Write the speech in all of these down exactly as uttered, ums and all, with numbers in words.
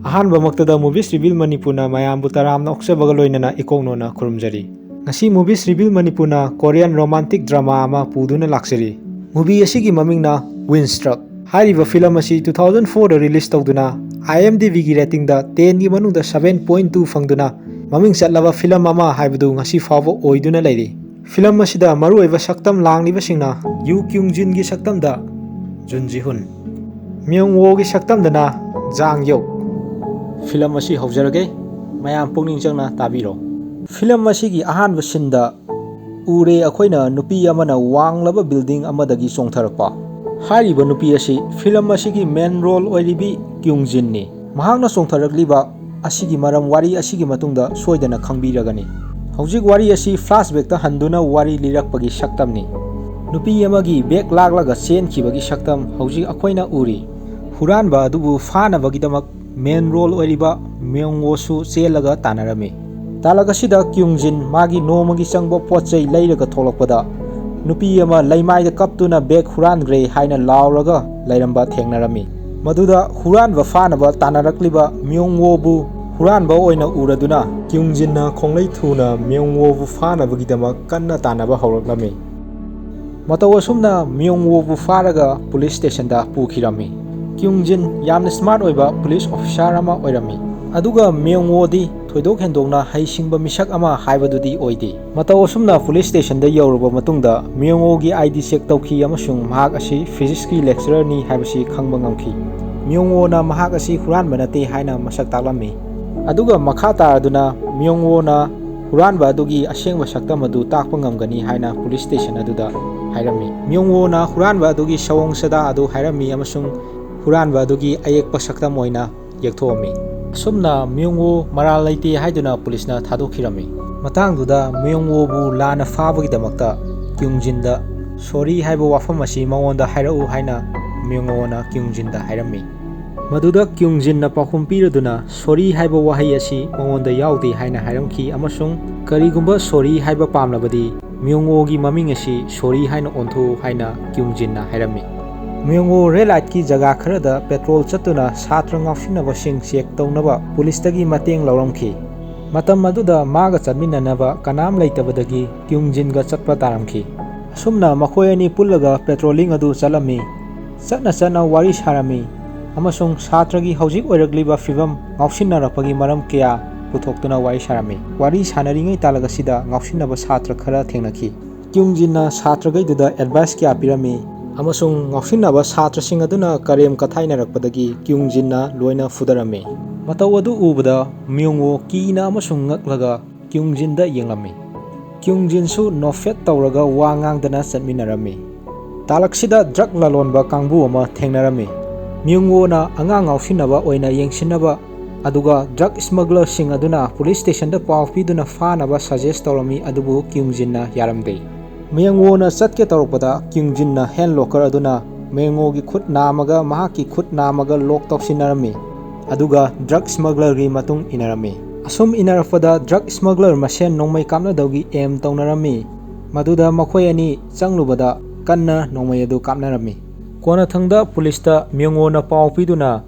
ꯑꯍꯥꯟꯕꯃꯛꯇꯗ Movies Reveal ꯃꯅꯤꯄꯨꯔꯅ ꯃꯌꯥꯝꯕꯨ ꯇꯔꯥꯝꯅ ꯑꯣꯛꯆꯕꯒ ꯂꯣꯏꯅꯅ ꯏꯀꯣꯛꯅꯣꯅ ꯈꯨꯔꯨꯝꯖꯔꯤ꯫ ꯉꯁꯤ Movies Reveal ꯃꯅꯤꯄꯨꯔꯅ Korean romantic drama ꯑꯃ ꯄꯨꯗꯨꯅ ꯂꯥꯛꯆꯔꯤ꯫ Movie ꯑꯁꯤꯒꯤ ꯃꯃꯤꯡꯅ Winstruck꯫ ꯍꯥꯏꯔꯤꯕ film ꯑꯁꯤ two thousand four ꯗ release ꯇꯧꯗꯨꯅ IMDb ꯒꯤ rating ꯗ ten ꯒꯤ ꯃꯅꯨꯡꯗ seven point two ꯐꯪꯗꯨꯅ ꯃꯃꯤꯡ ꯆꯠꯂꯕ film ꯑꯃ ꯍꯥꯏꯕꯗꯨ ꯉꯁꯤ ꯐꯥꯎꯕ ꯑꯣꯏꯗꯨꯅ ꯂꯩꯔꯤ꯫ Film ꯑꯁꯤꯗ ꯃꯔꯨꯑꯣꯏꯕ ꯁꯛꯇꯝ ꯂꯥꯡꯂꯤꯕꯁꯤꯡꯅ ꯌꯨ ꯀ꯭ꯌꯨꯡ ꯖꯤꯟꯒꯤ ꯁꯛꯇꯝꯗ ꯖꯨꯟ ꯖꯤ ꯍꯨꯟ, ꯃ꯭ꯌꯣꯡ ꯋꯣꯒꯤ ꯁꯛꯇꯝꯗꯅ ꯖꯥꯡ ꯌꯣꯛ꯫ Film ꯑꯁꯤ ꯍꯧꯖꯔꯒꯦ, ꯃꯌꯥꯝ ꯄꯨꯛꯅꯤꯡ ꯆꯪꯅ ꯇꯥꯕꯤꯔꯣ꯫ Film ꯑꯁꯤꯒꯤ ꯑꯍꯥꯟꯕ scene ꯗ ꯎꯔꯦ ꯑꯩꯈꯣꯏꯅ ꯅꯨꯄꯤ ꯑꯃꯅ ꯋꯥꯡꯂꯕ building ꯑꯃꯗꯒꯤ ꯆꯣꯡꯊꯔꯛꯄ꯫ ꯍꯥꯏꯔꯤꯕ ꯅꯨꯄꯤ ꯑꯁꯤ film ꯑꯁꯤꯒꯤ main role ꯑꯣꯏꯔꯤꯕꯤ ꯀ꯭ꯌꯨꯡ ꯖꯤꯟꯅꯤ꯫ ꯃꯍꯥꯛꯅ ꯆꯣꯡꯊꯔꯛꯂꯤꯕ ꯑꯁꯤꯒꯤ ꯃꯔꯝ ꯋꯥꯔꯤ ꯑꯁꯤꯒꯤ ꯃꯇꯨꯡꯗ ꯁꯣꯏꯗꯅ ꯈꯪꯕꯤꯔꯒꯅꯤ꯫ ꯍꯧꯖꯤꯛ ꯋꯥꯔꯤ ꯑꯁꯤ flashback ꯇ ꯍꯟꯗꯨꯅ ꯋꯥꯔꯤ ꯂꯤꯔꯛꯄꯒꯤ ꯁꯛꯇꯝꯅꯤ꯫ ꯅꯨꯄꯤ ꯑꯃꯒꯤ bag ꯂꯥꯛꯂꯒ ꯆꯦꯟꯈꯤꯕꯒꯤ ꯁꯛꯇꯝ ꯍꯧꯖꯤꯛ ꯑꯩꯈꯣꯏꯅ ꯎꯔꯤ꯫ ꯍꯨꯔꯥꯟꯕ ꯑꯗꯨꯕꯨ ꯐꯥꯅꯕꯒꯤꯗꯃꯛ main role ꯑꯣꯏꯔꯤꯕ ꯃ꯭ꯌꯣꯡ ꯋꯣꯁꯨ ꯆꯦꯜꯂꯒ ꯇꯥꯟꯅꯔꯝꯃꯤ꯫ ꯇꯥꯂꯛ ꯑꯁꯤꯗ ꯀ꯭ꯌꯨꯡ ꯖꯤꯟ ꯃꯥꯒꯤ ꯅꯣꯡꯃꯒꯤ ꯆꯪꯕ ꯄꯣꯠ ꯆꯩ ꯂꯩꯔꯒ ꯊꯣꯛꯂꯛꯄꯗ ꯅꯨꯄꯤ ꯑꯃ ꯂꯩꯃꯥꯏꯗ ꯀꯞꯇꯨꯅ bag ꯍꯨꯔꯥꯟꯈ꯭ꯔꯦ ꯍꯥꯏꯅ ꯂꯥꯎꯔꯒ ꯂꯩꯔꯝꯕ ꯊꯦꯡꯅꯔꯝꯃꯤ꯫ ꯃꯗꯨꯗ ꯍꯨꯔꯥꯟꯕ ꯐꯥꯅꯕ ꯇꯥꯟꯅꯔꯛꯂꯤꯕ ꯃ꯭ꯌꯣꯡ ꯋꯣꯕꯨ ꯍꯨꯔꯥꯟꯕ ꯑꯣꯏꯅ ꯎꯔꯗꯨꯅ ꯀ꯭ꯌꯨꯡ ꯖꯤꯟꯅ ꯈꯣꯡꯂꯩ ꯊꯨꯅ ꯃ꯭ꯌꯣꯡ ꯋꯣꯕꯨ ꯐꯥꯅꯕꯒꯤꯗꯃꯛ ꯀꯟꯅ ꯇꯥꯟꯅꯕ ꯍꯧꯔꯛꯂꯝꯃꯤ꯫ ꯃꯇꯧ ꯑꯁꯨꯝꯅ ꯃ꯭ꯌꯣꯡ ꯋꯣꯕꯨ ꯐꯥꯔꯒ police station ꯗ ꯄꯨꯈꯤꯔꯝꯃꯤ꯫ ꯀ꯭ꯌꯨꯡ ꯖꯤꯟ ꯌꯥꯝꯅ smart ꯑꯣꯏꯕ police officer ꯑꯃ ꯑꯣꯏꯔꯝꯃꯤ꯫ ꯑꯗꯨꯒ ꯃ꯭ꯌꯣꯡ ꯋꯣꯗꯤ ꯊꯣꯏꯗꯣꯛ ꯍꯦꯟꯗꯣꯛꯅ ꯍꯩꯁꯤꯡꯕ ꯃꯤꯁꯛ ꯑꯃ ꯍꯥꯏꯕꯗꯨꯗꯤ ꯑꯣꯏꯗꯦ꯫ ꯃꯇꯧ ꯑꯁꯨꯝꯅ police station ꯗ ꯌꯧꯔꯕ ꯃꯇꯨꯡꯗ ꯃ꯭ꯌꯣꯡ ꯋꯣꯒꯤ ID check ꯇꯧꯈꯤ ꯑꯃꯁꯨꯡ ꯃꯍꯥꯛ ꯑꯁꯤ physics ꯀꯤ lecturer ꯅꯤ ꯍꯥꯏꯕꯁꯤ ꯈꯪꯕ ꯉꯝꯈꯤ꯫ ꯃ꯭ꯌꯣꯡ ꯋꯣꯅ ꯃꯍꯥꯛ ꯑꯁꯤ ꯍꯨꯔꯥꯟꯕ ꯅꯠꯇꯦ ꯍꯥꯏꯅ ꯃꯁꯛ ꯇꯥꯛꯂꯝꯃꯤ꯫ ꯑꯗꯨꯒ ꯃꯈꯥ ꯇꯥꯔꯗꯨꯅ ꯃ꯭ꯌꯣꯡ ꯋꯣꯅ ꯍꯨꯔꯥꯟꯕ ꯑꯗꯨꯒꯤ ꯑꯁꯦꯡꯕ ꯁꯛꯇꯝ ꯑꯗꯨ ꯇꯥꯛꯄ ꯉꯝꯒꯅꯤ ꯍꯥꯏꯅ police station ꯑꯗꯨꯗ ꯍꯥꯏꯔꯝꯃꯤ꯫ ꯃ꯭ꯌꯣꯡ ꯋꯣꯅ ꯍꯨꯔꯥꯟꯕ ꯑꯗꯨꯒꯤ ꯁꯑꯣꯡ ꯁꯥꯗꯥ ꯑꯗꯨ ꯍꯥꯏꯔꯝꯃꯤ ꯑꯃꯁꯨꯡ ꯍꯨꯔꯥꯟꯕ ꯑꯗꯨꯒꯤ ꯑꯌꯦꯛꯄ ꯁꯛꯇꯝ ꯑꯣꯏꯅ ꯌꯦꯛꯊꯣꯛꯑꯝꯃꯤ꯫ ꯑꯁꯨꯝꯅ ꯃ꯭ꯌꯣꯡ ꯋꯣ ꯃꯔꯥꯜ ꯂꯩꯇꯦ ꯍꯥꯏꯗꯨꯅ police ꯅ ꯊꯥꯗꯣꯛꯈꯤꯔꯝꯃꯤ꯫ ꯃꯇꯥꯡꯗꯨꯗ ꯃ꯭ꯌꯣꯡ ꯋꯣꯕꯨ ꯂꯥꯟꯅ ꯐꯥꯕꯒꯤꯗꯃꯛꯇ ꯀ꯭ꯌꯨꯡ ꯖꯤꯟꯗ sorry ꯍꯥꯏꯕ ꯋꯥꯐꯝ ꯑꯁꯤ ꯃꯉꯣꯟꯗ ꯍꯥꯏꯔꯛꯎ ꯍꯥꯏꯅ ꯃ꯭ꯌꯣꯡ ꯋꯣꯅ ꯀ꯭ꯌꯨꯡ ꯖꯤꯟꯗ ꯍꯥꯏꯔꯝꯃꯤ꯫ ꯃꯗꯨꯗ ꯀ꯭ꯌꯨꯡ ꯖꯤꯟꯅ ꯄꯥꯎꯈꯨꯝ ꯄꯤꯔꯗꯨꯅ sorry ꯍꯥꯏꯕ ꯋꯥꯍꯩ ꯑꯁꯤ ꯃꯉꯣꯟꯗ ꯌꯥꯎꯗꯦ ꯍꯥꯏꯅ ꯍꯥꯏꯔꯝꯈꯤ ꯑꯃꯁꯨꯡ ꯀꯔꯤꯒꯨꯝꯕ sorry ꯍꯥꯏꯕ ꯄꯥꯝꯂꯕꯗꯤ ꯃ꯭ꯌꯣꯡ ꯋꯣꯒꯤ ꯃꯃꯤꯡ ꯑꯁꯤ sorry ꯍꯥꯏꯅ ꯑꯣꯟꯊꯣꯛꯎ ꯍꯥꯏꯅ ꯀ꯭ꯌꯨꯡ ꯖꯤꯟꯅ ꯍꯥꯏꯔꯝꯃꯤ꯫ ꯃ꯭ꯌꯣꯡꯋꯣ ꯔꯦꯗ ꯂꯥꯏꯠꯀꯤ ꯖꯒꯥ ꯈꯔꯗ ꯄꯦꯇ꯭ꯔꯣꯜ ꯆꯠꯇꯨꯅ ꯁꯥꯇ꯭ꯔ ꯉꯥꯎꯁꯤꯟꯅꯕꯁꯤꯡ ꯆꯦꯛ ꯇꯧꯅꯕ ꯄꯨꯂꯤꯁꯇꯒꯤ ꯃꯇꯦꯡ ꯂꯧꯔꯝꯈꯤ꯫ ꯃꯇꯝ ꯑꯗꯨꯗ ꯃꯥꯒ ꯆꯠꯃꯤꯟꯅꯅꯕ ꯀꯅꯥꯝ ꯂꯩꯇꯕꯗꯒꯤ ꯀ꯭ꯌꯨꯡꯖꯤꯟꯒ ꯆꯠꯄ ꯇꯥꯔꯝꯈꯤ꯫ ꯑꯁꯨꯝꯅ ꯃꯈꯣꯏ ꯑꯅꯤ ꯄꯨꯜꯂꯒ ꯄꯦꯇ꯭ꯔꯣꯂꯤꯡ ꯑꯗꯨ ꯆꯠꯂꯝꯃꯤ꯫ ꯆꯠꯅ ꯆꯠꯅ ꯋꯥꯔꯤ ꯁꯥꯔꯝꯃꯤ ꯑꯃꯁꯨꯡ ꯁꯥꯇ꯭ꯔꯒꯤ ꯍꯧꯖꯤꯛ ꯑꯣꯏꯔꯛꯂꯤꯕ ꯐꯤꯕꯝ, ꯉꯥꯎꯁꯤꯟꯅꯔꯛꯄꯒꯤ ꯃꯔꯝ ꯀꯌꯥ ꯄꯨꯊꯣꯛꯇꯨꯅ ꯋꯥꯔꯤ ꯁꯥꯔꯝꯃꯤ꯫ ꯋꯥꯔꯤ ꯁꯥꯟꯅꯔꯤꯉꯩ ꯇꯥꯂꯛ ꯑꯁꯤꯗ ꯉꯥꯎꯁꯤꯟꯅꯕ ꯁꯥꯇ꯭ꯔ ꯈꯔ ꯊꯦꯡꯅꯈꯤ꯫ ꯀ꯭ꯌꯨꯡꯖꯤꯟꯅ ꯁꯥꯇ꯭ꯔꯈꯩꯗꯨꯗ ꯑꯦꯗꯚꯥꯏꯁ ꯀꯌꯥ ꯄꯤꯔꯝꯃꯤ ꯑꯃꯁꯨꯡ ꯉꯥꯎꯁꯤꯟꯅꯕ ꯁꯥꯇ꯭ꯔꯁꯤꯡ ꯑꯗꯨꯅ ꯀꯔꯦꯝ ꯀꯊꯥꯏꯅꯔꯛꯄꯗꯒꯤ ꯀ꯭ꯌꯨꯡꯖꯤꯟꯅ ꯂꯣꯏꯅ ꯐꯨꯗꯔꯝꯃꯤ꯫ ꯃꯇꯧ ꯑꯗꯨ ꯎꯕꯗ ꯃ꯭ꯌꯨꯡꯋꯣ ꯀꯤꯅ ꯑꯃꯁꯨꯡ ꯉꯛꯂꯒ ꯀ꯭ꯌꯨꯡꯖꯤꯟꯗ ꯌꯦꯡꯂꯝꯃꯤ꯫ ꯀ꯭ꯌꯨꯡꯖꯤꯟꯁꯨ ꯅꯣꯐꯦꯠ ꯇꯧꯔꯒ ꯋꯥ ꯉꯥꯡꯗꯅ ꯆꯠꯃꯤꯟꯅꯔꯝꯃꯤ꯫ ꯇꯥꯂꯛꯁꯤꯗ ꯗ꯭ꯔꯒ ꯂꯂꯣꯟꯕ ꯀꯥꯡꯕꯨ ꯑꯃ ꯊꯦꯡꯅꯔꯝꯃꯤ꯫ ꯃ꯭ꯌꯨꯡꯋꯣꯅ ꯑꯉꯥꯡ ꯉꯥꯎꯁꯤꯟꯅꯕ ꯑꯣꯏꯅ ꯌꯦꯡꯁꯤꯟꯅꯕ ꯑꯗꯨꯒ ꯗ꯭ꯔꯒ ꯁ꯭ꯃꯒꯂꯔꯁꯤꯡ ꯑꯗꯨꯅ ꯄꯨꯂꯤꯁ ꯁ꯭ꯇꯦꯁꯟꯗ ꯄꯥꯎ ꯄꯤꯗꯨꯅ ꯐꯥꯅꯕ ꯁꯖꯦꯁ ꯇꯧꯔꯝꯃꯤ, ꯑꯗꯨꯕꯨ ꯀ꯭ꯌꯨꯡꯖꯤꯟꯅ ꯌꯥꯔꯝꯗꯦ꯫ ꯃ꯭ꯌꯨꯡꯋꯣꯅ ꯆꯠꯀꯦ ꯇꯧꯔꯛꯄꯗ ꯀ꯭ꯌꯨꯡꯖꯤꯟꯅ ꯍꯦꯟ ꯂꯣꯀꯔ ꯑꯗꯨꯅ ꯃ꯭ꯌꯨꯡꯋꯣꯒꯤ ꯈꯨꯠ ꯅꯥꯝꯃꯒ ꯃꯍꯥꯛꯀꯤ ꯈꯨꯠ ꯅꯥꯝꯃꯒ ꯂꯣꯛ ꯇꯧꯁꯤꯟꯅꯔꯝꯃꯤ, ꯑꯗꯨꯒ ꯗ꯭ꯔꯒ ꯁ꯭ꯃꯒꯂꯔꯒꯤ ꯃꯇꯨꯡ ꯏꯟꯅꯔꯝꯃꯤ꯫ ꯑꯁꯨꯝ ꯏꯟꯅꯔꯛꯄꯗ ꯗ꯭ꯔꯒ ꯁ꯭ꯃꯒꯂꯔ ꯃꯁꯦꯟ ꯅꯣꯡꯃꯩ ꯀꯥꯞꯅꯗꯧꯒꯤ ꯑꯦꯝ ꯇꯧꯅꯔꯝꯃꯤ꯫ ꯃꯗꯨꯗ ꯃꯈꯣꯏ ꯑꯅꯤ ꯆꯪꯂꯨꯕꯗ ꯀꯟꯅ ꯅꯣꯡꯃꯩ ꯑꯗꯨ ꯀꯥꯞꯅꯔꯝꯃꯤ꯫ ꯀꯣꯟꯅꯊꯪꯗ ꯄꯨꯂꯤꯁꯇ ꯃ꯭ꯌꯨꯡꯋꯣꯅ ꯄꯥꯎ ꯄꯤꯗꯨꯅ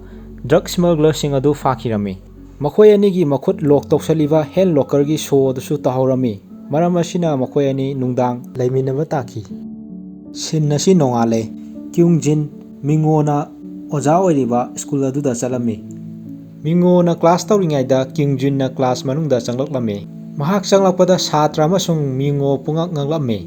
ꯗ꯭ꯔꯒ ꯁ꯭ꯃꯒꯂꯔꯁꯤꯡ ꯑꯗꯨ ꯐꯥꯈꯤꯔꯝꯃꯤ꯫ ꯃꯈꯣꯏ ꯑꯅꯤꯒꯤ ꯃꯈꯨꯠ ꯂꯣꯛ ꯇꯧꯁꯜꯂꯤꯕ ꯍꯦꯟ ꯂꯣꯀꯔꯒꯤ ꯁꯣ ꯑꯗꯨꯁꯨ ꯇꯥꯍꯧꯔꯝꯃꯤ꯫ ꯃꯔꯝ ꯑꯁꯤꯅ ꯃꯈꯣꯏ ꯑꯅꯤ ꯅꯨꯡꯗꯥꯡ ꯂꯩꯃꯤꯟꯅꯕ ꯇꯥꯈꯤ꯫ ꯁꯤꯟ ꯑꯁꯤ ꯅꯣꯡꯉꯥꯜꯂꯦ꯫ ꯀ꯭ꯌꯨꯡꯖꯤꯟ, ꯃꯤꯡꯉꯣꯅ ꯑꯣꯖꯥ ꯑꯣꯏꯔꯤꯕ ꯁ꯭ꯀꯨꯜ ꯑꯗꯨꯗ ꯆꯠꯂꯝꯃꯤ꯫ ꯃꯤꯡꯉꯣꯅ ꯀ꯭ꯂꯥꯁ ꯇꯧꯔꯤꯉꯩꯗ ꯀ꯭ꯌꯨꯡꯖꯤꯟꯅ ꯀ꯭ꯂꯥꯁ ꯃꯅꯨꯡꯗ ꯆꯪꯂꯛꯂꯝꯃꯤ꯫ ꯃꯍꯥꯛ ꯆꯪꯂꯛꯄꯗ ꯁꯥꯇ꯭ꯔ ꯑꯃꯁꯨꯡ ꯃꯤꯡꯉꯣ ꯄꯨꯡꯉꯛ ꯉꯛꯂꯝꯃꯤ꯫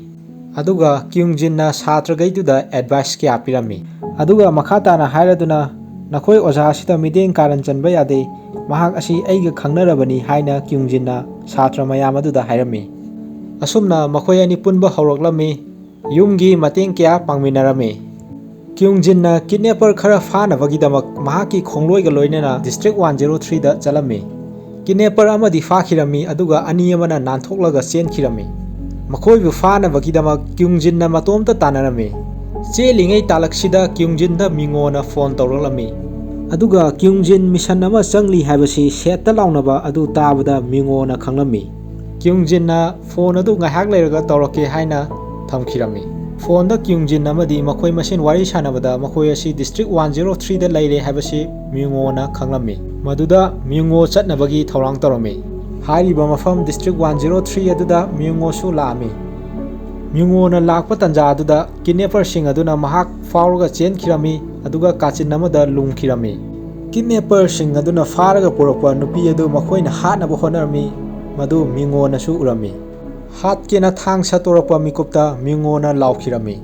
ꯑꯗꯨꯒ ꯀ꯭ꯌꯨꯡꯖꯤꯟꯅ ꯁꯥꯇ꯭ꯔꯈꯩꯗꯨꯗ ꯑꯦꯗꯚꯥꯏꯁ ꯀꯌꯥ ꯄꯤꯔꯝꯃꯤ꯫ ꯑꯗꯨꯒ ꯃꯈꯥ ꯇꯥꯅ ꯍꯥꯏꯔꯗꯨꯅ, "ꯅꯈꯣꯏ ꯑꯣꯖꯥ ꯑꯁꯤꯗ ꯃꯤꯠꯌꯦꯡ ꯀꯥꯔꯟ ꯆꯟꯕ ꯌꯥꯗꯦ꯫ ꯃꯍꯥꯛ ꯑꯁꯤ ꯑꯩꯒ ꯈꯪꯅꯔꯕꯅꯤ" ꯍꯥꯏꯅ ꯀ꯭ꯌꯨꯡꯖꯤꯟꯅ ꯁꯥꯇ꯭ꯔ ꯃꯌꯥꯝ ꯑꯗꯨꯗ ꯍꯥꯏꯔꯝꯃꯤ꯫ ꯑꯁꯨꯝꯅ ꯃꯈꯣꯏ ꯑꯅꯤ ꯄꯨꯟꯕ ꯍꯧꯔꯛꯂꯝꯃꯤ꯫ ꯌꯨꯝꯒꯤ ꯃꯇꯦꯡ ꯀꯌꯥ ꯄꯥꯡꯃꯤꯟꯅꯔꯝꯃꯤ꯫ ꯀ꯭ꯌꯨꯡꯖꯤꯟꯅ ꯀꯤꯗꯅꯦꯄꯔ ꯈꯔ ꯐꯥꯅꯕꯒꯤꯗꯃꯛ ꯃꯍꯥꯛꯀꯤ ꯈꯣꯡꯂꯣꯏꯒ ꯂꯣꯏꯅꯅ ꯗꯤꯁꯇ꯭ꯔꯤꯛ ꯋꯥꯟ ꯖꯦꯔꯣ ꯊ꯭ꯔꯤꯗ ꯆꯠꯂꯝꯃꯤ꯫ ꯀꯤꯗꯅꯦꯄꯔ ꯑꯃꯗꯤ ꯐꯥꯈꯤꯔꯝꯃꯤ, ꯑꯗꯨꯒ ꯑꯅꯤ ꯑꯃꯅ ꯅꯥꯟꯊꯣꯛꯂꯒ ꯆꯦꯟꯈꯤꯔꯝꯃꯤ꯫ ꯃꯈꯣꯏꯕꯨ ꯐꯥꯅꯕꯒꯤꯗꯃꯛ ꯀ꯭ꯌꯨꯡꯖꯤꯟꯅ ꯃꯇꯣꯝꯇ ꯇꯥꯟꯅꯔꯝꯃꯤ꯫ ꯆꯦꯜꯂꯤꯉꯩ ꯇꯥꯂꯛꯁꯤꯗ ꯀ꯭ꯌꯨꯡꯖꯤꯟꯗ ꯃꯤꯡꯉꯣꯅ ꯐꯣꯟ ꯇꯧꯔꯛꯂꯝꯃꯤ꯫ ꯑꯗꯨꯒ ꯀ꯭ꯌꯨꯡꯖꯤꯟ ꯃꯤꯁꯟ ꯑꯃ ꯆꯪꯂꯤ ꯍꯥꯏꯕꯁꯤ ꯁꯦꯠꯇ ꯂꯥꯎꯅꯕ ꯑꯗꯨ ꯇꯥꯕꯗ ꯃꯤꯡꯉꯣꯅ ꯈꯪꯂꯝꯃꯤ꯫ ꯀ꯭ꯌꯨꯡꯖꯤꯟꯅ ꯐꯣꯟ ꯑꯗꯨ ꯉꯥꯏꯍꯥꯛ ꯂꯩꯔꯒ ꯇꯧꯔꯛꯀꯦ ꯍꯥꯏꯅ ꯊꯝꯈꯤꯔꯝꯃꯤ꯫ ꯐꯣꯟꯗ ꯀ꯭ꯌꯨꯡꯖꯤꯟ ꯑꯃꯗꯤ ꯃꯈꯣꯏ ꯃꯁꯦꯟ ꯋꯥꯔꯤ ꯁꯥꯟꯅꯕꯗ ꯃꯈꯣꯏ ꯑꯁꯤ District one zero three ꯗ ꯂꯩꯔꯦ ꯍꯥꯏꯕꯁꯤ ꯃ꯭ꯌꯨꯡꯉꯣꯅ ꯈꯪꯂꯝꯃꯤ꯫ ꯃꯗꯨꯗ ꯃ꯭ꯌꯨꯡꯉꯣ ꯆꯠꯅꯕꯒꯤ ꯊꯧꯔꯥꯡ ꯇꯧꯔꯝꯃꯤ꯫ ꯍꯥꯏꯔꯤꯕ ꯃꯐꯝ District one zero three ꯑꯗꯨꯗ ꯃ꯭ꯌꯨꯡꯉꯣꯁꯨ ꯂꯥꯛꯑꯝꯃꯤ꯫ ꯃ꯭ꯌꯨꯡꯉꯣꯅ ꯂꯥꯛꯄ ꯇꯥꯟꯖꯥ ꯑꯗꯨꯗ kidnapperꯁꯤꯡ ꯑꯗꯨꯅ ꯃꯍꯥꯛ ꯐꯥꯎꯔꯒ ꯆꯦꯟꯈꯤꯔꯝꯃꯤ, ꯑꯗꯨꯒ ꯀꯥꯆꯤꯟ ꯑꯃꯗ ꯂꯨꯝꯈꯤꯔꯝꯃꯤ꯫ Kidnapperꯁꯤꯡ ꯑꯗꯨꯅ ꯐꯥꯔꯒ ꯄꯨꯔꯛꯄ ꯅꯨꯄꯤ ꯑꯗꯨ ꯃꯈꯣꯏꯅ ꯍꯥꯠꯅꯕ ꯍꯣꯠꯅꯔꯝꯃꯤ, ꯃꯗꯨ ꯃ꯭ꯌꯨꯡꯉꯣꯅꯁꯨ ꯎꯔꯝꯃꯤ꯫ ꯍꯥꯠꯀꯦꯅ ꯊꯥꯡ ꯁꯠꯇꯣꯔꯛꯄ ꯃꯤꯀꯨꯞꯇ ꯃ꯭ꯌꯨꯡꯉꯣꯅ ꯂꯥꯎꯈꯤꯔꯝꯃꯤ꯫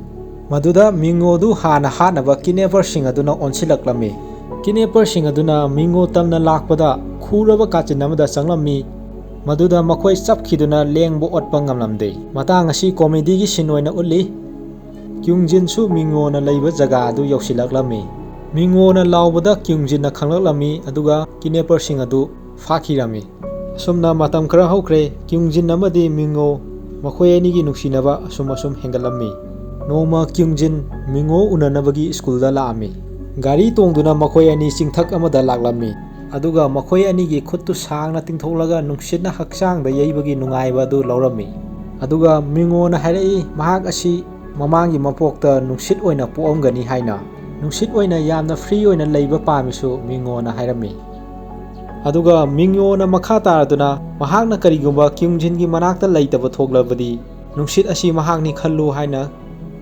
ꯃꯗꯨꯗ ꯃ꯭ꯌꯨꯡꯉꯣꯗꯨ ꯍꯥꯟꯅ ꯍꯥꯠꯅꯕ kidnapperꯁꯤꯡ ꯑꯗꯨꯅ ꯑꯣꯟꯁꯤꯜꯂꯛꯂꯝꯃꯤ꯫ Kidnapperꯁꯤꯡ ꯑꯗꯨꯅ ꯃ꯭ꯌꯨꯡꯉꯣ ꯇꯝꯅ ꯂꯥꯛꯄꯗ ꯈꯨꯔꯕ ꯀꯥꯆꯤꯟ ꯑꯃꯗ ꯆꯪꯂꯝꯃꯤ꯫ ꯃꯗꯨꯗ ꯃꯈꯣꯏ ꯆꯞꯈꯤꯗꯨꯅ ꯂꯦꯡꯕ ꯑꯣꯠꯄ ꯉꯝꯂꯝꯗꯦ꯫ ꯃꯇꯥꯡ ꯑꯁꯤ comedyꯒꯤ scene ꯑꯣꯏꯅ ꯎꯠꯂꯤ꯫ ꯀ꯭ꯌꯨꯡꯖꯤꯟꯁꯨ ꯃ꯭ꯌꯨꯡꯉꯣꯅ ꯂꯩꯕ ꯖꯒꯥ ꯑꯗꯨ ꯌꯧꯁꯤꯜꯂꯛꯂꯝꯃꯤ꯫ ꯃ꯭ꯌꯨꯡꯉꯣꯅ ꯂꯥꯎꯕꯗ ꯀ꯭ꯌꯨꯡꯖꯤꯟꯅ ꯈꯪꯂꯛꯂꯝꯃꯤ, ꯑꯗꯨꯒ kidnapperꯁꯤꯡ ꯑꯗꯨ ꯐꯥꯈꯤꯔꯝꯃꯤ꯫ ꯑꯁꯨꯝꯅ ꯃꯇꯝ ꯈꯔ ꯍꯧꯈ꯭ꯔꯦ꯫ ꯀ꯭ꯌꯨꯡꯖꯤꯟ ꯑꯃꯗꯤ ꯃ꯭ꯌꯨꯡꯉꯣ ꯃꯈꯣꯏ ꯑꯅꯤꯒꯤ ꯅꯨꯡꯁꯤꯅꯕ ꯑꯁꯨꯝ ꯑꯁꯨꯝ ꯍꯦꯟꯒꯠꯂꯝꯃꯤ꯫ ꯅꯣꯡꯃ ꯀ꯭ꯌꯨꯡꯖꯤꯟ ꯃ꯭ꯌꯨꯡꯉꯣ ꯎꯅꯅꯕꯒꯤ ꯁ꯭ꯀꯨꯜꯗ ꯂꯥꯛꯑꯝꯃꯤ꯫ ꯒꯥꯔꯤ ꯇꯣꯡꯗꯨꯅ ꯃꯈꯣꯏ ꯑꯅꯤ ꯆꯤꯡꯊꯛ ꯑꯃꯗ ꯂꯥꯛꯂꯝꯃꯤ꯫ ꯑꯗꯨꯒ ꯃꯈꯣꯏ ꯑꯅꯤꯒꯤ ꯈꯨꯠꯇꯨ ꯁꯥꯡꯅ ꯇꯤꯡꯊꯣꯛꯂꯒ ꯅꯨꯡꯁꯤꯠꯅ ꯍꯛꯆꯥꯡꯗ ꯌꯩꯕꯒꯤ ꯅꯨꯡꯉꯥꯏꯕ ꯑꯗꯨ ꯂꯧꯔꯝꯃꯤ꯫ ꯑꯗꯨꯒ ꯃ꯭ꯌꯨꯡꯉꯣꯅ ꯍꯥꯏꯔꯛꯏ, ꯃꯍꯥꯛ ꯑꯁꯤ ꯃꯃꯥꯡꯒꯤ ꯃꯄꯣꯛꯇ ꯅꯨꯡꯁꯤꯠ ꯑꯣꯏꯅ ꯄꯣꯛꯑꯝꯒꯅꯤ ꯍꯥꯏꯅ꯫ ꯅꯨꯡꯁꯤꯠ ꯑꯣꯏꯅ ꯌꯥꯝꯅ free ꯑꯣꯏꯅ ꯂꯩꯕ ꯄꯥꯝꯃꯤꯁꯨ ꯃ꯭ꯌꯨꯡꯉꯣꯅ ꯍꯥꯏꯔꯝꯃꯤ꯫ ꯑꯗꯨꯒ ꯃ꯭ꯌꯨꯡꯉꯣꯅ ꯃꯈꯥ ꯇꯥꯔꯗꯨꯅ ꯃꯍꯥꯛꯅ ꯀꯔꯤꯒꯨꯝꯕ ꯀ꯭ꯌꯨꯡꯖꯤꯟꯒꯤ ꯃꯅꯥꯛꯇ ꯂꯩꯇꯕ ꯊꯣꯛꯂꯕꯗꯤ ꯅꯨꯡꯁꯤꯠ ꯑꯁꯤ ꯃꯍꯥꯛꯅꯤ ꯈꯜꯂꯨ ꯍꯥꯏꯅ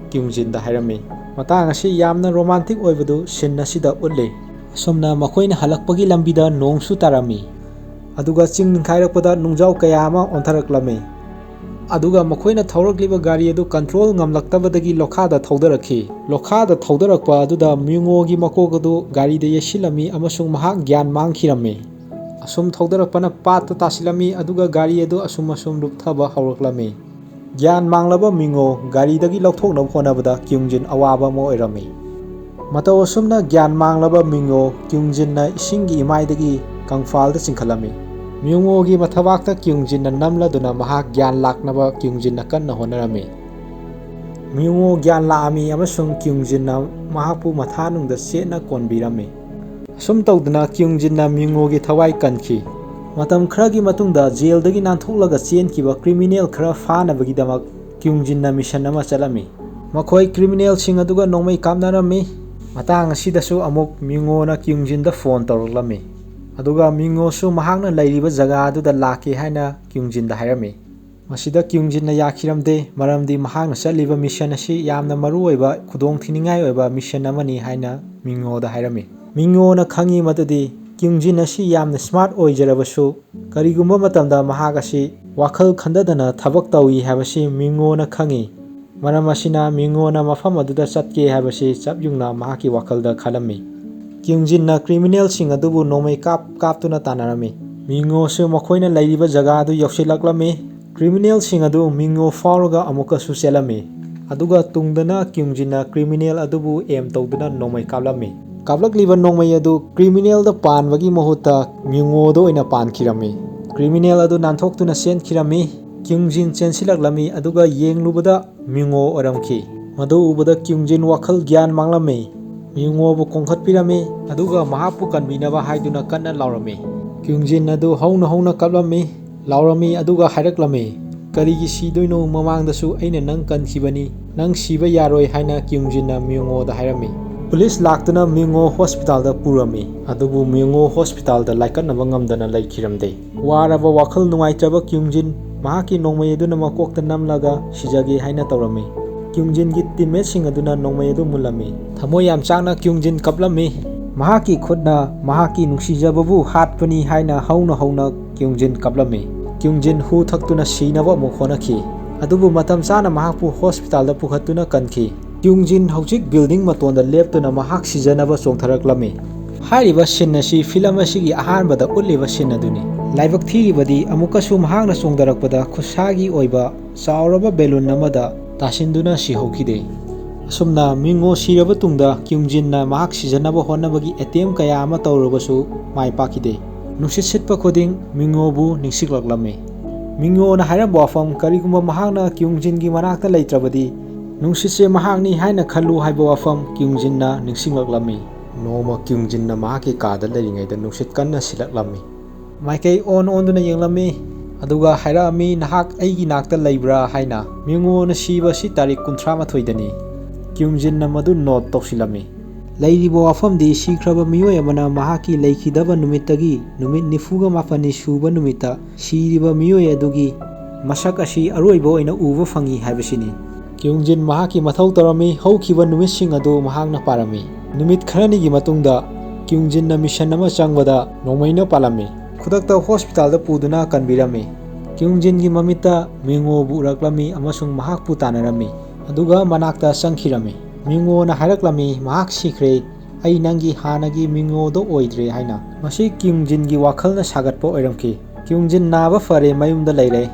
ꯀ꯭ꯌꯨꯡꯖꯤꯟꯗ ꯍꯥꯏꯔꯝꯃꯤ꯫ ꯃꯇꯥꯡ ꯑꯁꯤ ꯌꯥꯝꯅ romantic ꯑꯣꯏꯕꯗꯨ scene ꯑꯁꯤꯗ ꯎꯠꯂꯤ꯫ ꯑꯁꯨꯝꯅ ꯃꯈꯣꯏꯅ ꯍꯜꯂꯛꯄꯒꯤ ꯂꯝꯕꯤꯗ ꯅꯣꯡꯁꯨ ꯇꯥꯔꯝꯃꯤ꯫ ꯑꯗꯨꯒ ꯆꯤꯡ ꯅꯤꯡꯈꯥꯏꯔꯛꯄꯗ ꯅꯨꯡꯖꯥꯎ ꯀꯌꯥ ꯑꯃ ꯑꯣꯟꯊꯔꯛꯂꯝꯃꯤ꯫ ꯑꯗꯨꯒ ꯃꯈꯣꯏꯅ ꯊꯧꯔꯛꯂꯤꯕ ꯒꯥꯔꯤ ꯑꯗꯨ control ꯉꯝꯂꯛꯇꯕꯗꯒꯤ ꯂꯣꯈꯥꯗ ꯊꯧꯗꯔꯛꯈꯤ꯫ ꯂꯣꯈꯥꯗ ꯊꯧꯗꯔꯛꯄ ꯑꯗꯨꯗ ꯃ꯭ꯌꯨꯡꯉꯣꯒꯤ ꯃꯀꯣꯛ ꯑꯗꯨ ꯒꯥꯔꯤꯗ ꯌꯩꯁꯤꯜꯂꯝꯃꯤ ꯑꯃꯁꯨꯡ ꯃꯍꯥꯛ ꯒ꯭ꯌꯥꯟ ꯃꯥꯡꯈꯤꯔꯝꯃꯤ꯫ ꯑꯁꯨꯝ ꯊꯧꯗꯔꯛꯄꯅ ꯄꯥꯠꯇ ꯇꯥꯁꯤꯜꯂꯝꯃꯤ, ꯑꯗꯨꯒ ꯒꯥꯔꯤ ꯑꯗꯨ ꯑꯁꯨꯝ ꯑꯁꯨꯝ ꯂꯨꯞꯊꯕ ꯍꯧꯔꯛꯂꯝꯃꯤ꯫ ꯒ꯭ꯌꯥꯟ ꯃꯥꯡꯂꯕ ꯃ꯭ꯌꯨꯡꯉꯣ ꯒꯥꯔꯤꯗꯒꯤ ꯂꯧꯊꯣꯛꯅꯕ ꯍꯣꯠꯅꯕꯗ ꯀ꯭ꯌꯨꯡꯖꯤꯟ ꯑꯋꯥꯕ ꯑꯃ ꯑꯣꯏꯔꯝꯃꯤ꯫ ꯃꯇꯧ ꯑꯁꯨꯝꯅ ꯒ꯭ꯌꯥꯟ ꯃꯥꯡꯂꯕ ꯃ꯭ꯌꯨꯡꯉꯣ ꯀ꯭ꯌꯨꯡꯖꯤꯟꯅ ꯏꯁꯤꯡꯒꯤ ꯏꯃꯥꯏꯗꯒꯤ ꯀꯪꯐꯥꯜꯗ ꯆꯤꯡꯈꯠꯂꯝꯃꯤ꯫ ꯃ꯭ꯌꯨꯡꯉꯣꯒꯤ ꯃꯊꯕꯥꯛꯇ ꯀ꯭ꯌꯨꯡꯖꯤꯟꯅ ꯅꯝꯂꯗꯨꯅ ꯃꯍꯥꯛ ꯒ꯭ꯌꯥꯟ ꯂꯥꯛꯅꯕ ꯀ꯭ꯌꯨꯡꯖꯤꯟꯅ ꯀꯟꯅ ꯍꯣꯠꯅꯔꯝꯃꯤ꯫ ꯃ꯭ꯌꯨꯡꯉꯣ ꯒ꯭ꯌꯥꯟ ꯂꯥꯛꯑꯝꯃꯤ ꯑꯃꯁꯨꯡ ꯀ꯭ꯌꯨꯡꯖꯤꯟꯅ ꯃꯍꯥꯛꯄꯨ ꯃꯊꯥꯅꯨꯡꯗ ꯆꯦꯠꯅ ꯀꯣꯟꯕꯤꯔꯝꯃꯤ꯫ ꯑꯁꯨꯝ ꯇꯧꯗꯅ ꯀ꯭ꯌꯨꯡꯖꯤꯟꯅ ꯃ꯭ꯌꯨꯡꯉꯣꯒꯤ ꯊꯋꯥꯏ ꯀꯟꯈꯤ꯫ ꯃꯇꯝ ꯈꯔꯒꯤ ꯃꯇꯨꯡꯗ ꯖꯦꯜꯗꯒꯤ ꯅꯥꯟꯊꯣꯛꯂꯒ ꯆꯦꯟꯈꯤꯕ criminal ꯈꯔ ꯐꯥꯅꯕꯒꯤꯗꯃꯛ ꯀ꯭ꯌꯨꯡꯖꯤꯟꯅ mission ꯑꯃ ꯆꯠꯂꯝꯃꯤ꯫ ꯃꯈꯣꯏ ꯀ꯭ꯔꯤꯃꯤꯅꯦꯜꯁꯤꯡ ꯑꯗꯨꯒ ꯅꯣꯡꯃꯩ ꯀꯥꯞꯅꯔꯝꯃꯤ꯫ ꯃꯇꯥꯡ ꯑꯁꯤꯗꯁꯨ ꯑꯃꯨꯛ ꯃꯤꯉꯣꯅ ꯀ꯭ꯌꯨꯡꯖꯤꯟꯗ ꯐꯣꯟ ꯇꯧꯔꯛꯂꯝꯃꯤ, ꯑꯗꯨꯒ ꯃꯤꯉꯣꯁꯨ ꯃꯍꯥꯛꯅ ꯂꯩꯔꯤꯕ ꯖꯒꯥ ꯑꯗꯨꯗ ꯂꯥꯛꯀꯦ ꯍꯥꯏꯅ ꯀ꯭ꯌꯨꯡꯖꯤꯟꯗ ꯍꯥꯏꯔꯝꯃꯤ꯫ ꯃꯁꯤꯗ ꯀ꯭ꯌꯨꯡꯖꯤꯟꯅ ꯌꯥꯈꯤꯔꯝꯗꯦ, ꯃꯔꯝꯗꯤ ꯃꯍꯥꯛꯅ ꯆꯠꯂꯤꯕ ꯃꯤꯁꯟ ꯑꯁꯤ ꯌꯥꯝꯅ ꯃꯔꯨꯑꯣꯏꯕ, ꯈꯨꯗꯣꯡꯊꯤꯅꯤꯡꯉꯥꯏ ꯑꯣꯏꯕ ꯃꯤꯁꯟ ꯑꯃꯅꯤ ꯍꯥꯏꯅ ꯃꯤꯉꯣꯗ ꯍꯥꯏꯔꯝꯃꯤ꯫ ꯃꯤꯉꯣꯅ ꯈꯪꯉꯤ ꯃꯗꯨꯗꯤ ꯀ꯭ꯌꯨꯡꯖꯤꯟ ꯑꯁꯤ ꯌꯥꯝꯅ ꯁ꯭ꯃꯥꯔꯠ ꯑꯣꯏꯖꯔꯕꯁꯨ, ꯀꯔꯤꯒꯨꯝꯕ ꯃꯇꯝꯗ ꯃꯍꯥꯛ ꯑꯁꯤ ꯋꯥꯈꯜ ꯈꯟꯊꯗꯅ ꯊꯕꯛ ꯇꯧꯏ ꯍꯥꯏꯕꯁꯤ ꯃꯤꯉꯣꯅ ꯈꯪꯉꯤ꯫ ꯃꯔꯝ ꯑꯁꯤꯅ ꯃꯤꯉꯣꯅ ꯃꯐꯝ ꯑꯗꯨꯗ ꯆꯠꯀꯦ ꯍꯥꯏꯕꯁꯤ ꯆꯞ ꯌꯨꯡꯅ ꯃꯍꯥꯛꯀꯤ ꯋꯥꯈꯜꯗ ꯈꯜꯂꯝꯃꯤ꯫ ꯀ꯭ꯌꯨꯡꯖꯤꯟꯅ ꯀ꯭ꯔꯤꯃꯤꯅꯦꯜꯁꯤꯡ ꯑꯗꯨꯕꯨ ꯅꯣꯡꯃꯩ ꯀꯥꯞ ꯀꯥꯞꯇꯨꯅ ꯇꯥꯟꯅꯔꯝꯃꯤ꯫ ꯃꯤꯉꯣꯁꯨ ꯃꯈꯣꯏꯅ ꯂꯩꯔꯤꯕ ꯖꯒꯥ ꯑꯗꯨ ꯌꯧꯁꯤꯜꯂꯛꯂꯝꯃꯤ꯫ ꯀ꯭ꯔꯤꯃꯤꯅꯦꯜꯁꯤꯡ ꯑꯗꯨ ꯃꯤꯉꯣ ꯐꯥꯎꯔꯒ ꯑꯃꯨꯛꯀꯁꯨ ꯆꯦꯜꯂꯝꯃꯤ, ꯑꯗꯨꯒ ꯇꯨꯡꯗꯅ ꯀ꯭ꯌꯨꯡꯖꯤꯟꯅ ꯀ꯭ꯔꯤꯃꯤꯅꯦꯜ ꯑꯗꯨꯕꯨ ꯑꯦꯝ ꯇꯧꯗꯨꯅ ꯅꯣꯡꯃꯩ ꯀꯥꯞꯂꯝꯃꯤ꯫ ꯀꯥꯞꯂꯛꯂꯤꯕ ꯅꯣꯡꯃꯩ ꯑꯗꯨ ꯀ꯭ꯔꯤꯃꯤꯅꯦꯜꯗ ꯄꯥꯟꯕꯒꯤ ꯃꯍꯨꯠꯇ ꯃꯤꯉꯣꯗ ꯑꯣꯏꯅ ꯄꯥꯟꯈꯤꯔꯝꯃꯤ꯫ ꯀ꯭ꯔꯤꯃꯤꯅꯦꯜ ꯑꯗꯨ ꯅꯥꯟꯊꯣꯛꯇꯨꯅ ꯆꯦꯟꯈꯤꯔꯝꯃꯤ꯫ ꯀ꯭ꯌꯨꯡꯖꯤꯟ ꯆꯦꯟꯁꯤꯜꯂꯛꯂꯝꯃꯤ, ꯑꯗꯨꯒ ꯌꯦꯡꯂꯨꯕꯗ ꯃꯤꯉꯣ ꯑꯣꯏꯔꯝꯈꯤ꯫ ꯃꯗꯨ ꯎꯕꯗ ꯀ꯭ꯌꯨꯡꯖꯤꯟ ꯋꯥꯈꯜ ꯒ꯭ꯌꯥꯟ ꯃꯥꯡꯂꯝꯃꯤ꯫ ꯃꯤꯉꯣꯕꯨ ꯀꯣꯟꯈꯠꯄꯤꯔꯝꯃꯤ, ꯑꯗꯨꯒ ꯃꯍꯥꯛꯄꯨ ꯀꯟꯕꯤꯅꯕ ꯍꯥꯏꯗꯨꯅ ꯀꯟꯅ ꯂꯥꯎꯔꯝꯃꯤ꯫ ꯀ꯭ꯌꯨꯡꯖꯤꯟ ꯑꯗꯨ ꯍꯧꯅ ꯍꯧꯅ ꯀꯞꯂꯝꯃꯤ, ꯂꯥꯎꯔꯝꯃꯤ, ꯑꯗꯨꯒ ꯍꯥꯏꯔꯛꯂꯝꯃꯤ, "ꯀꯔꯤꯒꯤ ꯁꯤꯗꯣꯏꯅꯣ? ꯃꯃꯥꯡꯗꯁꯨ ꯑꯩꯅ ꯅꯪ ꯀꯟꯈꯤꯕꯅꯤ꯫ ꯅꯪ ꯁꯤꯕ ꯌꯥꯔꯣꯏ" ꯍꯥꯏꯅ ꯀ꯭ꯌꯨꯡꯖꯤꯟꯅ ꯃꯤꯉꯣꯗ ꯍꯥꯏꯔꯝꯃꯤ꯫ ꯄꯨꯂꯤꯁ ꯂꯥꯛꯇꯨꯅ ꯃꯤꯉꯣ ꯍꯣꯁꯄꯤꯇꯥꯜꯗ ꯄꯨꯔꯝꯃꯤ, ꯑꯗꯨꯕꯨ ꯃꯤꯉꯣ ꯍꯣꯁꯄꯤꯇꯥꯜꯗ ꯂꯥꯏꯀꯠꯅꯕ ꯉꯝꯗꯅ ꯂꯩꯈꯤꯔꯝꯗꯦ꯫ ꯋꯥꯔꯕ, ꯋꯥꯈꯜ ꯅꯨꯡꯉꯥꯏꯇ꯭ꯔꯕ ꯀ꯭ꯌꯨꯡꯖꯤꯟ ꯃꯍꯥꯛꯀꯤ ꯅꯣꯡꯃꯩ ꯑꯗꯨꯅ ꯃꯀꯣꯛꯇ ꯅꯝꯂꯒ ꯁꯤꯖꯒꯦ ꯍꯥꯏꯅ ꯇꯧꯔꯝꯃꯤ꯫ ꯀ꯭ꯌꯨꯡꯖꯤꯟꯒꯤ ꯇꯤꯝꯃꯦꯠꯁꯤꯡ ꯑꯗꯨꯅ ꯅꯣꯡꯃꯩ ꯑꯗꯨ ꯃꯨꯜꯂꯝꯃꯤ꯫ ꯊꯃꯣꯏ ꯌꯥꯝ ꯆꯥꯛꯅ ꯀ꯭ꯌꯨꯡꯖꯤꯟ ꯀꯞꯂꯝꯃꯤ꯫ ꯃꯍꯥꯛꯀꯤ ꯈꯨꯠꯅ ꯃꯍꯥꯛꯀꯤ ꯅꯨꯡꯁꯤꯖꯕꯕꯨ ꯍꯥꯠꯄꯅꯤ ꯍꯥꯏꯅ ꯍꯧꯅ ꯍꯧꯅ ꯀ꯭ꯌꯨꯡꯖꯤꯟ ꯀꯞꯂꯝꯃꯤ꯫ ꯀ꯭ꯌꯨꯡꯖꯤꯟ ꯍꯨ ꯊꯛꯇꯨꯅ ꯁꯤꯅꯕ ꯑꯃꯨꯛ ꯍꯣꯠꯅꯈꯤ, ꯑꯗꯨꯕꯨ ꯃꯇꯝ ꯆꯥꯅ ꯃꯍꯥꯛꯄꯨ ꯍꯣꯁꯄꯤꯇꯥꯜꯗ ꯄꯨꯈꯠꯇꯨꯅ ꯀꯟꯈꯤ꯫ ꯀ꯭ꯌꯨꯡꯖꯤꯟ ꯍꯧꯖꯤꯛ ꯕꯤꯜꯗꯤꯡ ꯃꯇꯣꯟꯗ ꯂꯦꯞꯇꯨꯅ ꯃꯍꯥꯛ ꯁꯤꯖꯅꯕ ꯆꯣꯡꯊꯔꯛꯂꯝꯃꯤ꯫ ꯍꯥꯏꯔꯤꯕ ꯁꯤꯟ ꯑꯁꯤ ꯐꯤꯂꯝ ꯑꯁꯤꯒꯤ ꯑꯍꯥꯟꯕꯗ ꯎꯠꯂꯤꯕ ꯁꯤꯟ ꯑꯗꯨꯅꯤ꯫ ꯂꯥꯏꯕꯛ ꯊꯤꯔꯤꯕꯗꯤ, ꯑꯃꯨꯛꯀꯁꯨ ꯃꯍꯥꯛꯅ ꯆꯣꯡꯊꯔꯛꯄꯗ ꯈꯨꯠꯁꯥꯒꯤ ꯑꯣꯏꯕ ꯆꯥꯎꯔꯕ ꯕꯦꯂꯨꯟ ꯑꯃꯗ ꯇꯥꯁꯤꯟꯗꯨꯅ ꯁꯤꯍꯧꯈꯤꯗꯦ꯫ ꯑꯁꯨꯝꯅ ꯃꯤꯡꯉꯣ ꯁꯤꯔꯕ ꯇꯨꯡꯗ ꯀ꯭ꯌꯨꯡꯖꯤꯟꯅ ꯃꯍꯥꯛ ꯁꯤꯖꯅꯕ ꯍꯣꯠꯅꯕꯒꯤ ꯑꯦꯇꯦꯝ ꯀꯌꯥ ꯑꯃ ꯇꯧꯔꯕꯁꯨ ꯃꯥꯏ ꯄꯥꯛꯈꯤꯗꯦ꯫ ꯅꯨꯡꯁꯤꯠ ꯁꯤꯠꯄ ꯈꯨꯗꯤꯡ ꯃꯤꯡꯉꯣꯕꯨ ꯅꯤꯡꯁꯤꯡꯂꯛꯂꯝꯃꯤ꯫ ꯃꯤꯡꯉꯣꯅ ꯍꯥꯏꯔꯝꯕ ꯋꯥꯐꯝ, ꯀꯔꯤꯒꯨꯝꯕ ꯃꯍꯥꯛꯅ ꯀ꯭ꯌꯨꯡꯖꯤꯟꯒꯤ ꯃꯅꯥꯛꯇ ꯂꯩꯇ꯭ꯔꯕꯗꯤ, ꯅꯨꯡꯁꯤꯠꯁꯦ ꯃꯍꯥꯛꯅꯤ ꯍꯥꯏꯅ ꯈꯜꯂꯨ ꯍꯥꯏꯕ ꯋꯥꯐꯝ ꯀ꯭ꯌꯨꯡꯖꯤꯟꯅ ꯅꯤꯡꯁꯤꯡꯂꯛꯂꯝꯃꯤ꯫ ꯅꯣꯡꯃ ꯀ꯭ꯌꯨꯡꯖꯤꯟꯅ ꯃꯍꯥꯛꯀꯤ ꯀꯥꯗ ꯂꯩꯔꯤꯉꯩꯗ ꯅꯨꯡꯁꯤꯠ ꯀꯟꯅ ꯁꯤꯠꯂꯛꯂꯝꯃꯤ꯫ ꯃꯥꯏꯀꯩ ꯑꯣꯟ ꯑꯣꯟꯗꯨꯅ ꯌꯦꯡꯂꯝꯃꯤ꯫ ꯑꯗꯨꯒ ꯍꯥꯏꯔꯛꯑꯝꯃꯤ, "ꯅꯍꯥꯛ ꯑꯩꯒꯤ ꯅꯥꯛꯇ ꯂꯩꯕ꯭ꯔꯥ?" ꯍꯥꯏꯅ꯫ ꯃꯤꯉꯣꯅ ꯁꯤꯕ ꯑꯁꯤ ꯇꯥꯔꯤꯛ ꯀꯨꯟꯊ꯭ꯔꯥ ꯃꯥꯊꯣꯏꯗꯅꯤ꯫ ꯀ꯭ꯌꯨꯡꯖꯤꯟꯅ ꯃꯗꯨ ꯅꯣꯠ ꯇꯧꯁꯤꯜꯂꯝꯃꯤ꯫ ꯂꯩꯔꯤꯕ ꯋꯥꯐꯝꯗꯤ ꯁꯤꯈ꯭ꯔꯕ ꯃꯤꯑꯣꯏ ꯑꯃꯅ ꯃꯍꯥꯛꯀꯤ ꯂꯩꯈꯤꯗꯕ ꯅꯨꯃꯤꯠꯇꯒꯤ ꯅꯨꯃꯤꯠ ꯅꯤꯐꯨꯒ ꯃꯥꯄꯟꯅꯤ ꯁꯨꯕ ꯅꯨꯃꯤꯠꯇ ꯁꯤꯔꯤꯕ ꯃꯤꯑꯣꯏ ꯑꯗꯨꯒꯤ ꯃꯁꯛ ꯑꯁꯤ ꯑꯔꯣꯏꯕ ꯑꯣꯏꯅ ꯎꯕ ꯐꯪꯏ ꯍꯥꯏꯕꯁꯤꯅꯤ꯫ ꯀ꯭ꯌꯨꯡꯖꯤꯟ ꯃꯍꯥꯛꯀꯤ ꯃꯊꯧ ꯇꯧꯔꯝꯃꯤ, ꯍꯧꯈꯤꯕ ꯅꯨꯃꯤꯠꯁꯤꯡ ꯑꯗꯨ ꯃꯍꯥꯛꯅ ꯄꯥꯔꯝꯃꯤ꯫ ꯅꯨꯃꯤꯠ ꯈꯔꯅꯤꯒꯤ ꯃꯇꯨꯡꯗ ꯀ꯭ꯌꯨꯡꯖꯤꯟꯅ ꯃꯤꯁꯟ ꯑꯃ ꯆꯪꯕꯗ ꯅꯣꯡꯃꯩꯅ ꯄꯥꯜꯂꯝꯃꯤ꯫ ꯈꯨꯗꯛꯇ ꯍꯣꯁꯄꯤꯇꯥꯜꯗ ꯄꯨꯗꯨꯅ ꯀꯟꯕꯤꯔꯝꯃꯤ꯫ ꯀ꯭ꯌꯨꯡꯖꯤꯟꯒꯤ ꯃꯃꯤꯠꯇ ꯃꯤꯉꯣꯕꯨ ꯎꯔꯛꯂꯝꯃꯤ ꯑꯃꯁꯨꯡ ꯃꯍꯥꯛꯄꯨ ꯇꯥꯟꯅꯔꯝꯃꯤ, ꯑꯗꯨꯒ ꯃꯅꯥꯛꯇ ꯆꯪꯈꯤꯔꯝꯃꯤ꯫ ꯃꯤꯉꯣꯅ ꯍꯥꯏꯔꯛꯂꯝꯃꯤ, "ꯃꯍꯥꯛ ꯁꯤꯈ꯭ꯔꯦ꯫ ꯑꯩ ꯅꯪꯒꯤ ꯍꯥꯟꯅꯒꯤ ꯃꯤꯉꯣꯗꯣ ꯑꯣꯏꯗ꯭ꯔꯦ" ꯍꯥꯏꯅ꯫ ꯃꯁꯤ ꯀ꯭ꯌꯨꯡꯖꯤꯟꯒꯤ ꯋꯥꯈꯜꯅ ꯁꯥꯒꯠꯄ ꯑꯣꯏꯔꯝꯈꯤ꯫ ꯀ꯭ꯌꯨꯡꯖꯤꯟ ꯅꯥꯕ ꯐꯔꯦ, ꯃꯌꯨꯝꯗ ꯂꯩꯔꯦ꯫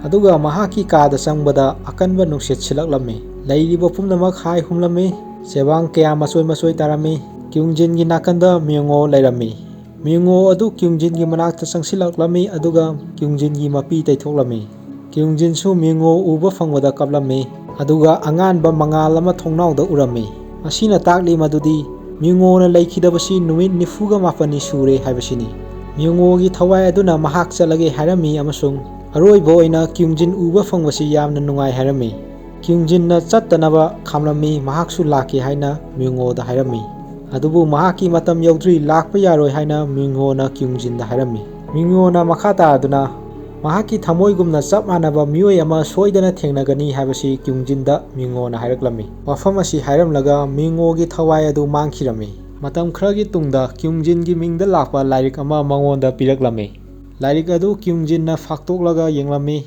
ꯑꯗꯨꯒ ꯃꯍꯥꯛꯀꯤ ꯀꯥꯗ ꯆꯪꯕꯗ ꯑꯀꯟꯕ ꯅꯨꯡꯁꯤꯠ ꯁꯤꯠꯂꯛꯂꯝꯃꯤ꯫ ꯂꯩꯔꯤꯕ ꯄꯨꯝꯅꯃꯛ ꯍꯥꯏ ꯍꯨꯝꯂꯝꯃꯤ꯫ ꯆꯦꯕꯥꯡ ꯀꯌꯥ ꯃꯆꯣꯏ ꯃꯆꯣꯏ ꯇꯥꯔꯝꯃꯤ꯫ ꯀ꯭ꯌꯨꯡꯖꯤꯟꯒꯤ ꯅꯥꯀꯟꯗ ꯃꯤꯉꯣ ꯂꯩꯔꯝꯃꯤ꯫ ꯃꯤꯉꯣ ꯑꯗꯨ ꯀ꯭ꯌꯨꯡꯖꯤꯟꯒꯤ ꯃꯅꯥꯛꯇ ꯆꯪꯁꯤꯜꯂꯛꯂꯝꯃꯤ, ꯑꯗꯨꯒ ꯀ꯭ꯌꯨꯡꯖꯤꯟꯒꯤ ꯃꯄꯤ ꯇꯩꯊꯣꯛꯂꯝꯃꯤ꯫ ꯀ꯭ꯌꯨꯡꯖꯤꯟꯁꯨ ꯃꯤꯉꯣ ꯎꯕ ꯐꯪꯕꯗ ꯀꯞꯂꯝꯃꯤ, ꯑꯗꯨꯒ ꯑꯉꯥꯟꯕ ꯃꯉꯥꯜ ꯑꯃ ꯊꯣꯡꯅꯥꯎꯗ ꯎꯔꯝꯃꯤ꯫ ꯃꯁꯤꯅ ꯇꯥꯛꯂꯤ ꯃꯗꯨꯗꯤ ꯃꯤꯉꯣꯅ ꯂꯩꯈꯤꯗꯕꯁꯤ ꯅꯨꯃꯤꯠ ꯅꯤꯐꯨꯒ ꯃꯥꯄꯟꯅꯤ ꯁꯨꯔꯦ ꯍꯥꯏꯕꯁꯤꯅꯤ꯫ ꯃꯤꯉꯣꯒꯤ ꯊꯋꯥꯏ ꯑꯗꯨꯅ ꯃꯍꯥꯛ ꯆꯠꯂꯒꯦ ꯍꯥꯏꯔꯝꯃꯤ ꯑꯃꯁꯨꯡ ꯑꯔꯣꯏꯕ ꯑꯣꯏꯅ ꯀ꯭ꯌꯨꯡꯖꯤꯟ ꯎꯕ ꯐꯪꯕꯁꯤ ꯌꯥꯝꯅ ꯅꯨꯡꯉꯥꯏ ꯍꯥꯏꯔꯝꯃꯤ꯫ ꯀ꯭ꯌꯨꯡꯖꯤꯟꯅ ꯆꯠꯇꯅꯕ ꯈꯥꯝꯂꯝꯃꯤ, ꯃꯍꯥꯛꯁꯨ ꯂꯥꯛꯀꯦ ꯍꯥꯏꯅ ꯃꯤꯉꯣꯗ ꯍꯥꯏꯔꯝꯃꯤ꯫ ꯑꯗꯨꯕꯨ ꯃꯍꯥꯛꯀꯤ ꯃꯇꯝ ꯌꯧꯗ꯭ꯔꯤ, ꯂꯥꯛꯄ ꯌꯥꯔꯣꯏ ꯍꯥꯏꯅ ꯃꯤꯉꯣꯅ ꯀ꯭ꯌꯨꯡꯖꯤꯟꯗ ꯍꯥꯏꯔꯝꯃꯤ꯫ ꯃꯤꯉꯣꯅ ꯃꯈꯥ ꯇꯥꯗꯨꯅ ꯃꯍꯥꯛꯀꯤ ꯊꯃꯣꯏꯒꯨꯝꯅ ꯆꯞ ꯃꯥꯟꯅꯕ ꯃꯤꯑꯣꯏ ꯑꯃ ꯁꯣꯏꯗꯅ ꯊꯦꯡꯅꯒꯅꯤ ꯍꯥꯏꯕꯁꯤ ꯀ꯭ꯌꯨꯡꯖꯤꯟꯗ ꯃꯤꯉꯣꯅ ꯍꯥꯏꯔꯛꯂꯝꯃꯤ꯫ ꯋꯥꯐꯝ ꯑꯁꯤ ꯍꯥꯏꯔꯝꯂꯒ ꯃꯤꯉꯣꯒꯤ ꯊꯋꯥꯏ ꯑꯗꯨ ꯃꯥꯡꯈꯤꯔꯝꯃꯤ꯫ ꯃꯇꯝ ꯈꯔꯒꯤ ꯇꯨꯡꯗ ꯀ꯭ꯌꯨꯡꯖꯤꯟꯒꯤ ꯃꯤꯡꯗ ꯂꯥꯛꯄ ꯂꯥꯏꯔꯤꯛ ꯑꯃ ꯃꯉꯣꯟꯗ ꯄꯤꯔꯛꯂꯝꯃꯤ꯫ ꯂꯥꯏꯔꯤꯛ ꯑꯗꯨ ꯀ꯭ꯌꯨꯡꯖꯤꯟꯅ ꯐꯥꯛꯇꯣꯛꯂꯒ ꯌꯦꯡꯂꯝꯃꯤ꯫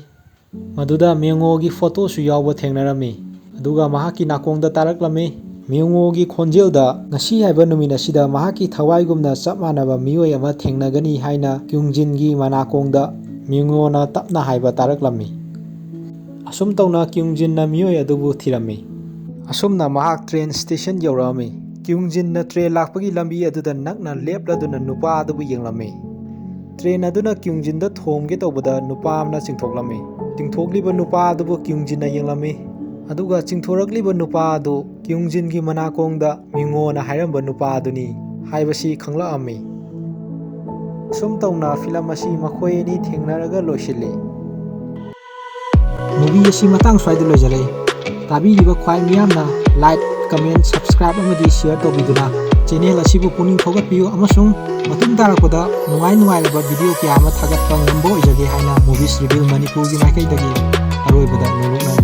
ꯃꯗꯨꯗ ꯃꯤꯉꯣꯒꯤ ꯐꯣꯇꯣꯁꯨ ꯌꯥꯎꯕ ꯊꯦꯡꯅꯔꯝꯃꯤ꯫ ꯑꯗꯨꯒ ꯃꯍꯥꯛꯀꯤ ꯅꯥꯀꯣꯡꯗ ꯇꯥꯔꯛꯂꯝꯃꯤ꯫ ꯃꯤꯉꯣꯒꯤ ꯈꯣꯟꯖꯦꯜꯗ, "ꯉꯁꯤ ꯍꯥꯏꯕ ꯅꯨꯃꯤꯠ ꯑꯁꯤꯗ ꯃꯍꯥꯛꯀꯤ ꯊꯋꯥꯏꯒꯨꯝꯅ ꯆꯞ ꯃꯥꯟꯅꯕ ꯃꯤꯑꯣꯏ ꯑꯃ ꯊꯦꯡꯅꯒꯅꯤ" ꯍꯥꯏꯅ ꯀ꯭ꯌꯨꯡꯖꯤꯟꯒꯤ ꯃꯅꯥꯀꯣꯡꯗ ꯃꯤꯉꯣꯅ ꯇꯞꯅ ꯍꯥꯏꯕ ꯇꯥꯔꯛꯂꯝꯃꯤ꯫ ꯑꯁꯨꯝ ꯇꯧꯅ ꯀ꯭ꯌꯨꯡꯖꯤꯟꯅ ꯃꯤꯑꯣꯏ ꯑꯗꯨꯕꯨ ꯊꯤꯔꯝꯃꯤ꯫ ꯑꯁꯨꯝꯅ ꯃꯍꯥꯛ ꯇ꯭ꯔꯦꯟ ꯁ꯭ꯇꯦꯁꯟ ꯌꯧꯔꯛꯑꯝꯃꯤ꯫ ꯀ꯭ꯌꯨꯡꯖꯤꯟꯅ ꯇ꯭ꯔꯦꯟ ꯂꯥꯛꯄꯒꯤ ꯂꯝꯕꯤ ꯑꯗꯨꯗ ꯅꯛꯅ ꯂꯦꯞꯂꯗꯨꯅ ꯅꯨꯄꯥ ꯑꯗꯨꯕꯨ ꯌꯦꯡꯂꯝꯃꯤ꯫ ꯇ꯭ꯔꯦꯟ ꯑꯗꯨꯅ ꯀ꯭ꯌꯨꯡꯖꯤꯟꯗ ꯊꯣꯝꯒꯦ ꯇꯧꯕꯗ ꯅꯨꯄꯥ ꯑꯃꯅ ꯆꯤꯡꯊꯣꯛꯂꯝꯃꯤ꯫ ꯆꯤꯡꯊꯣꯛꯂꯤꯕ ꯅꯨꯄꯥ ꯑꯗꯨꯕꯨ ꯀ꯭ꯌꯨꯡꯖꯤꯟꯅ ꯌꯦꯡꯂꯝꯃꯤ, ꯑꯗꯨꯒ ꯆꯤꯡꯊꯣꯔꯛꯂꯤꯕ ꯅꯨꯄꯥ ꯑꯗꯨ ꯀ꯭ꯌꯨꯡꯖꯤꯟꯒꯤ ꯃꯅꯥꯀꯣꯡꯗ ꯃꯤꯉꯣꯅ ꯍꯥꯏꯔꯝꯕ ꯅꯨꯄꯥ ꯑꯗꯨꯅꯤ ꯍꯥꯏꯕꯁꯤ ꯈꯪꯂꯛꯑꯝꯃꯤ꯫ ꯑꯁꯨꯝ ꯇꯧꯅ ꯐꯤꯂꯝ ꯑꯁꯤ ꯃꯈꯣꯏ ꯑꯅꯤ ꯊꯦꯡꯅꯔꯒ ꯂꯣꯏꯁꯤꯜꯂꯤ꯫ ꯃꯨꯚꯤ ꯑꯁꯤ ꯃꯇꯥꯡ ꯁ꯭ꯋꯥꯏꯗ ꯂꯣꯏꯖꯔꯦ꯫ ꯇꯥꯕꯤꯔꯤꯕ ꯈ꯭ꯋꯥꯏ ꯃꯤꯌꯥꯝꯅ like, comment, subscribe ꯑꯃꯗꯤ share ꯇꯧꯕꯤꯗꯨꯅ channel ꯑꯁꯤꯕꯨ ꯄꯨꯛꯅꯤꯡ ꯊꯧꯒꯠꯄꯤꯌꯨ ꯑꯃꯁꯨꯡ ꯃꯇꯨꯡ ꯇꯥꯔꯛꯄꯗ ꯅꯨꯡꯉꯥꯏ ꯅꯨꯡꯉꯥꯏꯔꯕ video ꯀꯌꯥ ꯑꯃ ꯊꯥꯒꯠꯄ ꯉꯝꯕ ꯑꯣꯏꯖꯒꯦ ꯍꯥꯏꯅ Movies Review ꯃꯅꯤꯄꯨꯔꯒꯤ ꯃꯥꯏꯀꯩꯗꯒꯤ ꯑꯔꯣꯏꯕꯗ ꯅꯣꯂꯨꯛꯅ